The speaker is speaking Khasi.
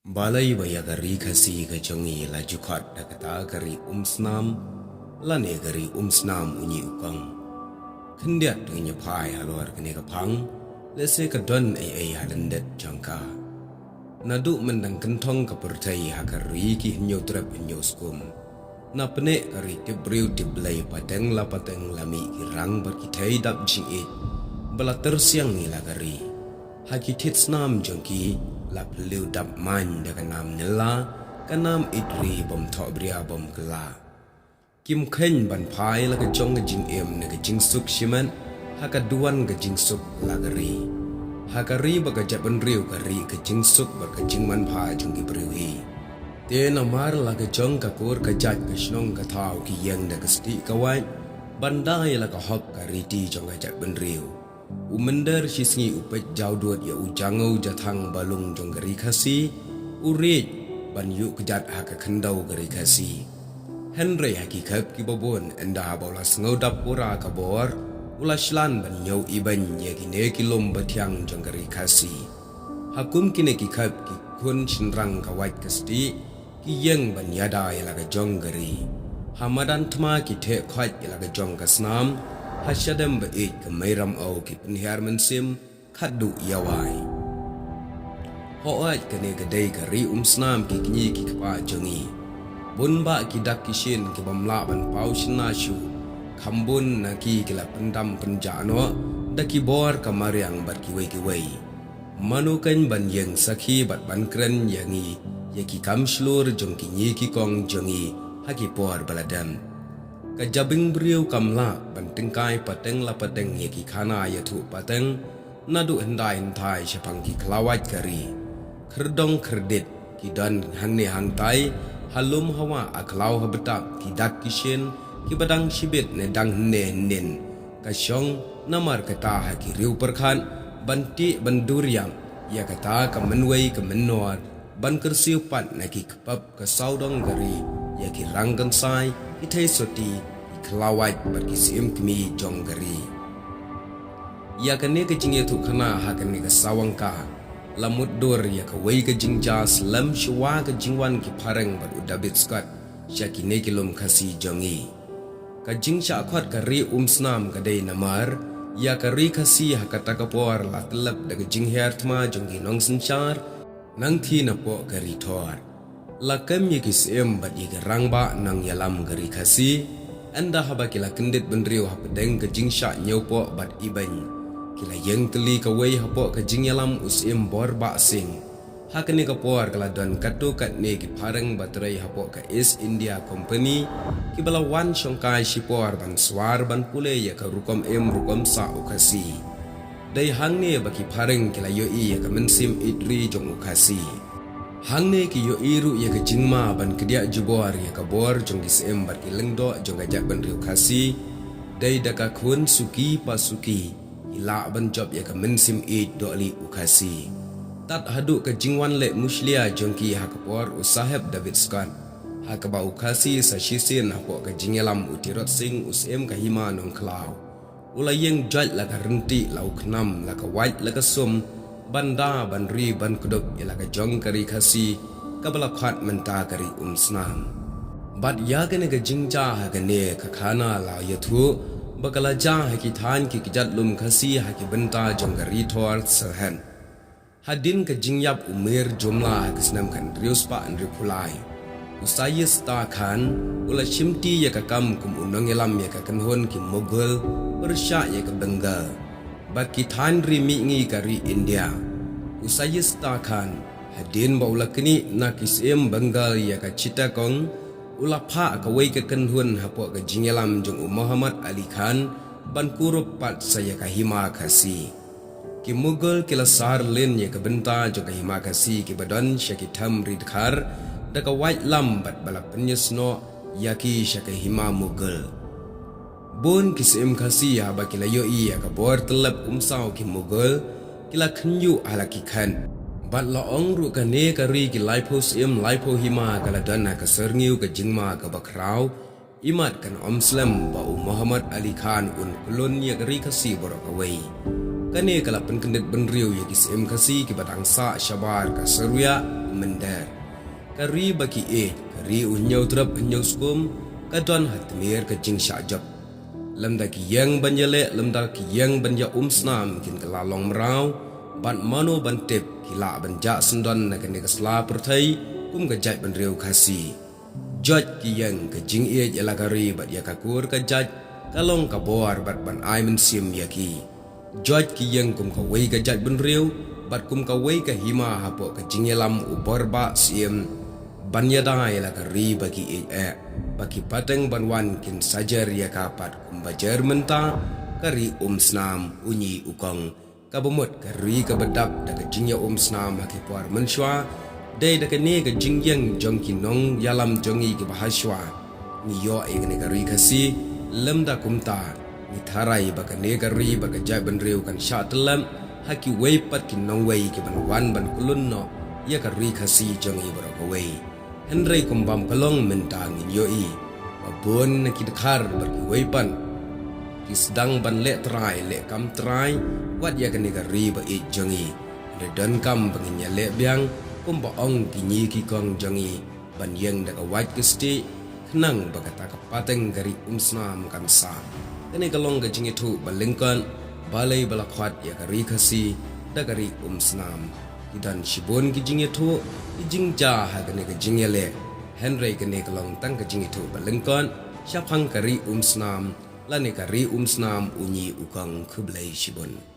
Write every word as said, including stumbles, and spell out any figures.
Balei ba ïa ka ri Khasi ka jong ngi la ju khot da kata ka ri Umsnam, lane ka ri Umsnam u nyi u kong. Khyndiat to ngin ïa phai halor kane ka phang, lehse ka don ei ei ha lyndet jong ka. Naduh myndang kynthong ka pyrthei ha ka ri ki hynñiew trep hynñiew skum. Na pneh ka ri tip briew tip Blei pateng la pateng la mih ki rang bad ki thei dap jingïeit ba la tyrsiang ïa la ka ri. Ha ki thied snam jong ki la phylliew dap main da ka nam nylla, ka nam ïeit ri bym thoh bria bym kylla. Kim kheiñ ban phai la ka jong ka jingim ne ka jingsuk shimet ha ka duwan ka jingsuk la ka ri. Ha ka ri ba ka jaitbynriew ka ri ka jingsuk bad ka jingmanpha jong ki briew hi. Te namar la ka jong ka kur ka jait ka shnong ka thaw ki ïeng da ka stieh ka wait ban da ïa la ka hok ka riti jong ka jaitbynriew. U mynder shisngi u peit jawdud ïa u jangew jathang balung jong ka ri Khasi, u riej ban ïuh kjat ha ka khyndew ka ri Khasi. Hynrei ha ki khep kiba bun ynda haba u la sngew dap pura ka bor, u la shlad ban ñiew ibeiñ ïa kine ki lum bathiang jong ka ri Khasi. Ha kum kine ki khep ki khun shynrang ka wait ka stieh, ki ïeng ban ïada ïa la ka jong ka ri. Ha madan thma ki theh khoit ïa la ka jong ka snam, ha shadem ba ïeit ka mei Ramew ki pynhiar mynsiem, khadduh ïawai. Hooid kane ka dei ka ri Umsnam ki kñi ki kpa jong ngi. Bun bah ki dak ki shin ki bym lah ban paw shynna shuh. Kham bun na ki ki la pyndam pynjah noh da ki bor ka mariang bad kiwei kiwei. Mano kan ban ïeng sakhi bad ban kren ïa ngi ïa ki kam shlur jong ki ñi ki kong jong ngi ha ki por ba la dep. Ka jabieng briew kam lah ban tyngkai pateng la pateng ïa ki khana ïathuh pateng, naduh hyndai hynthai shaphang ki khlawait ka ri. Khyrdong khyrdit ki don hangne hangtai, ha lum ha wah, ha khlaw ha btap, ki dak ki shin kiba dang shibit ne dang hynne hynnin. Ka shong namar kata ha ki riew pyrkhat ban tih ban dur ïap ïa kata ka mynwei ka mynnor, ban kyrsiew pat na ki kpap ka sawdong ka ri ïa ki rang kynsai, ki thei soti, ki khlawait bad ki syiem kmie jong ka ri. Ïa kane ka jingïathuh khana ha kane ka sawang ka la mutdur ïa kawei ka jingjia slem shuwa ka jingwan ki phareng bad u David Scott sha kine ki lum Khasi jong ngi. Ka jingshah khot ka ri Umsnam ka dei namar ïa ka ri Khasi ha kata ka por la tyllep da ka jinghiar thma jong ki nongsynshar nangthie napoh ka ri Thor. La kem ïa ki syiem bad ïa ki rangbah nongïalam ka ri Khasi, ynda haba ki la kyndit bynriew hapdeng ka jingshah ñiewpoh bad ibeiñ, ki la ïeng tylli kawei hapoh ka jingïalam u syiem Borbah Singh. Ha kane ka por ka la don katto katne ki phareng ba trei hapoh ka East India Company kiba la wan shongkai shipor ban swar ban pule ïa ka rukom im rukom sah u Khasi. Dei hangne ba ki phareng ki la ïohi ïa ka mynsiem ïeit ri jong u Khasi. Hangne ki ïohi ruh ïa ka jingma ban kdiah jubor ïa ka bor jong ki syiem bad ki lyngdoh jong ka jaitbynriew Khasi. Dei da ka khun suki pa suki ki lah ban jop ïa ka mynsiem ïeit dohlieh u Khasi. Tad haduh ka jingwan leh mushlia jong ki ha ka por u Saheb David Scott, ha kaba u Khasi sa shisien hapoh ka jingïalam u Tirot Singh u syiem ka hima Nongkhlaw. U la ïeng joit la ka ryntih la u khnam la ka wait la ka sum ban da ban ri ban kdup ïa la ka jong ka ri Khasi kaba la khot mynta ka ri Umsnam. Bad ïa kane ka jingjia ha kane ka khana la ïathuh ba ka la jia ha ki thaiñ ki kjat lum Khasi ha ki bynta jong ka ri Thor Sylhet. Hadien ka jingïap u Mir Jumla ha ka snem khathynriew spah hynriewphew lai, u Shaista Khan u la shimti ïa ka kam kum u nongïalam ïa ka kynhun ki Mughal pyrshah ïa ka Bengal bad ki thaiñ ri mihngi ka ri India. U Shaista Khan hadien ba u la knieh na ki syiem Bengal ïa ka Chittagong, u la phah kawei ka kynhun hapoh ka jingïalam jong u Muhammad Ali Khan ban kurup pat sa ïa ka hima Khasi. Ki Mughal ki la sar lin ïa ka bynta jong ka hima Khasi kiba don sha ki them ri dkhar da ka waitlam bad ba la pynïasnoh ïa ki sha ka hima Mughal. Bun ki syiem Khasi haba ki la ïohi ïa ka bor tyllep umsaw ki Mughal ki la khynñiuh ha la ki khan. Bad la ong ruh kane ka ri ki laiphew syiem laiphew hima ka la don ha ka syrngiew ka jingma kaba khraw, imat kan ym slem ba u Muhammad Ali Khan un khlun ïa ka ri Khasi baroh kawei. Kane ka la pynkyndit bynriew ïa ki syiem Khasi kiba dang sah shabar ka Syrwiah Mynder. Ka ri ba ki ïeit, ka ri u Hynñiewtrep Hynñiewskum, ka don ha tmier ka jingshah jop. Lymda ki ïeng ban ïaleh, lymda ki ïeng ban ïa umsnam kin kylla long mraw, bad mano ban tip ki lah ban jah syndon na kane ka sla pyrthei kum ka jaitbynriew Khasi. Joit ki ïeng ka jingïeit ïa la ka ri bad ïa ka kur ka jait, ka long ka bor bad ban ai mynsiem ïa ki. Joit ki ïeng kum kawei ka jaitbynriew bad kum kawei ka hima hapoh ka jingïalam u Borbah Syiem ban ïada ïa la ka ri ba ki ïeit eh, ba ki pateng ban wan kin sajer ïa ka pat kumba jer mynta, ka ri umsnam u ñi u kong. Kaba mut ka ri kaba dap da ka jingïaumsnam ha ki por mynshuwa, dei da kane ka jingïeng jong ki nongïalam jong ngi kiba hashuwa ngi ïoh ïa kane ka ri Khasi. Lymda kumta, ngi tharai ba kane ka ri bad ka jaitbynriew kan shah tyllep ha kiwei pat ki nongwei kiban wan ban khlun noh ïa ka ri Khasi jong ngi baroh kawei. Hynrei kumbam ka long mynta ngin ïohi ba bun na ki dkhar bad kiwei pat ki sdang ban leh trai leh kam trai wat ïa kane ka ri ba ïeit jong ngi. Hynrei donkam ba ngin ïaleh biang kumba ong ki ñi ki kong jong ngi, ban ïeng da ka wait ka stieh, khnang ba kata ka pateng ka ri umsnam kan sah. Kane ka long ka jingïathuh ba lyngkot, balei ba la khot ïa ka ri Khasi da ka ri umsnam. Ki don shibun ki jingïathuh, ki jingjia ha kane ka jingïaleh. Hynrei kane ka long tang ka jingïathuh ba lyngkot shaphang ka ri umsnam lane ka ri umsnam u ñi u kong. Khublei shibun.